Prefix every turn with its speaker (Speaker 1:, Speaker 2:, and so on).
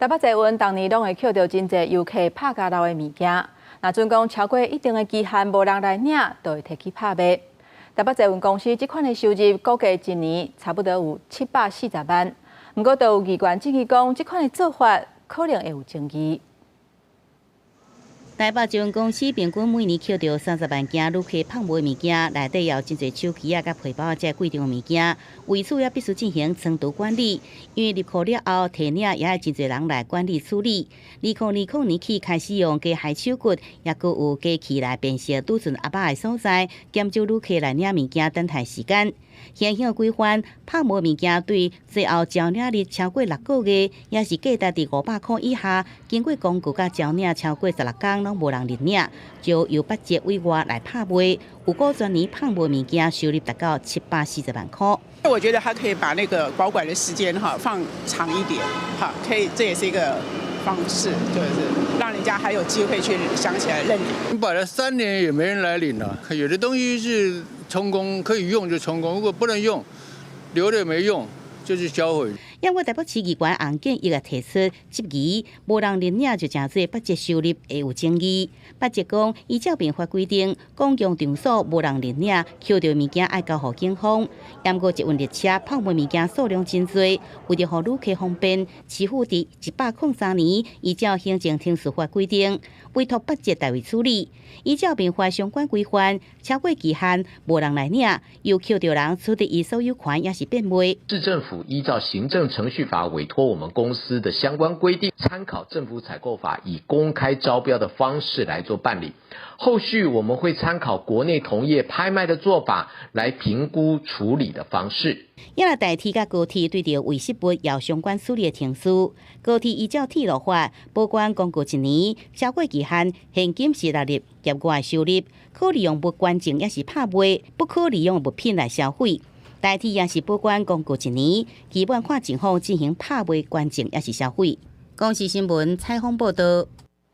Speaker 1: 台北捷運逐年攏會抾著真濟遊客拍交留的物件，若準講超過一定的期限無人來領，就會提去拍賣。台北捷運公司這款的收入估計一年差不多有740萬。毋過，都有議員質疑講，這款的做法可能會有爭議。
Speaker 2: 台北捷運公司平均每年抾著30萬件旅客拍無的物件，內底也有真濟手機仔佮皮包這貴重的物件，為此也必須進行倉儲管理。因為入庫了後，提領也愛真濟人來管理處理。2020年起開始用機械手骨，抑閣有機器來辨識儲存盒仔的所在，減少旅客來領物件等待時間。現行規範，拍無物件對最後交領日超過6個月，抑是價值佇500箍以下，經過公告佮交領超過16工攏無人認領，就由北捷委外來拍賣。預估全年拍賣物件收入達到740萬箍。
Speaker 3: 我覺得他可以把那個保管的時間哈放長一點，哈，可以，這也是一個方式，就是讓人家還有機會去想起來認領。
Speaker 4: 你擺了3年也沒人來領了，有的東西是充公，可以用就充公，如果不能用，留著也沒用，就是銷毀。
Speaker 2: 因為台北市議員洪建義也提出質疑，無人認領就成做北捷收入會有爭議。北捷講，依照辦法規定，公共場所無人認領，抾著物件愛交予警方。毋過捷運列車拋物物件數量真濟，為著予旅客方便，市府佇103年依照行政程序法規定，委託北捷代為處理。依照辦法相關規範，超過期限無人來領，由抾著人取得伊所有權，抑是變賣。
Speaker 5: 市政府依照行政程序法委託我們公司的相關規定，參考政府採購法，以公開招標的方式來做辦理。後續我們會參考國內同業拍賣的做法，來評估處理的方式。
Speaker 2: 也若台鐵佮高鐵對著遺失物有相關處理的程序，高鐵依照鐵路法保管公告一年，超過期限現金16日業外收入，可利用物捐贈抑是拍賣，不可利用物品來銷毀。台鐵也是保管公告一年，基本看情況進行拍賣、捐贈抑是銷毀。公視新聞採訪報導。